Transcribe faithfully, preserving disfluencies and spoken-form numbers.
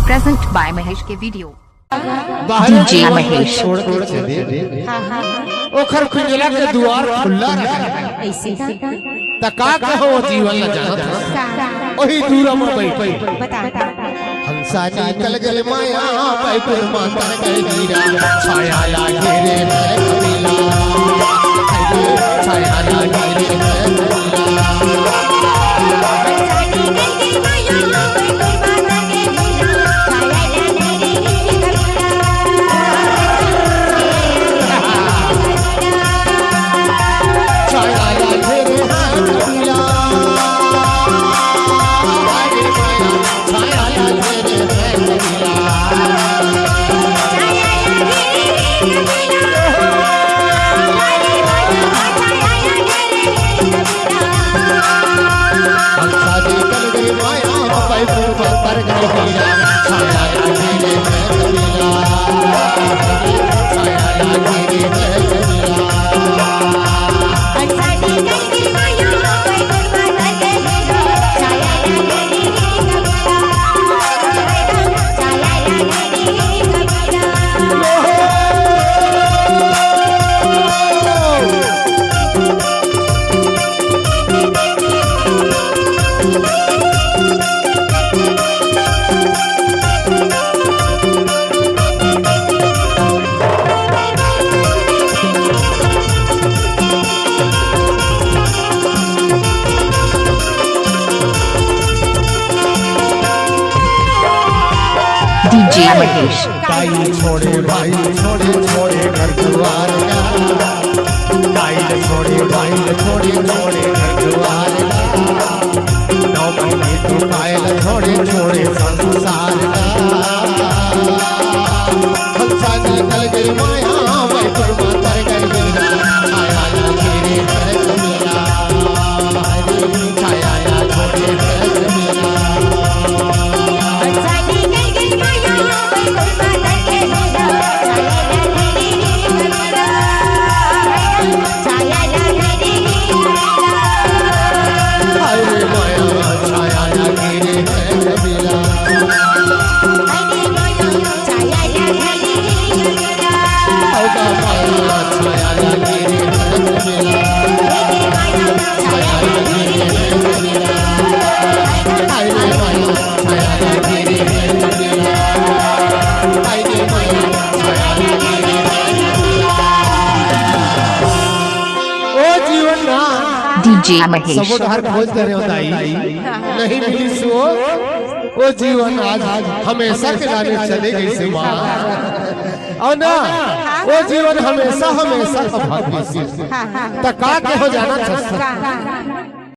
Present by Mahesh K Video. बाहर DJ जीवन महेश। छोड़ के चले, ओखर पिंजरा के दुआर खुला रहे। ऐसे का? त का कहो वो जीवन ला जानत हस? का? वही दूर में बैठ। बता। हंसा निकल गल माया, बैकुंठ माता के हीरा, छाया लागे रे है कबीरा। छाया लागे रे है कबीरा। डीजे महेश। भाई छोड़े, भाई छोड़े, छोड़े घर दुआर का। भाई छोड़े, भाई छोड़े, छोड़े घर दुआर का। नौ महीने तो पायल छोड़े, छोड़े संसार का। हंसा निकल गई माया, मैं कुर्बान कर गई। आया ना तेरे घर मेरा। ओ जीवन ना। डीजे महेश। सबो डहर खोज करे हो दाई, नहीं मिलिस वो। ओ जीवन आज हमेशा के लाने चले गइसे माँ। अउ ना, ओ जीवन हमेशा, हमेशा का भाग गइसे। त का के हो जाना था?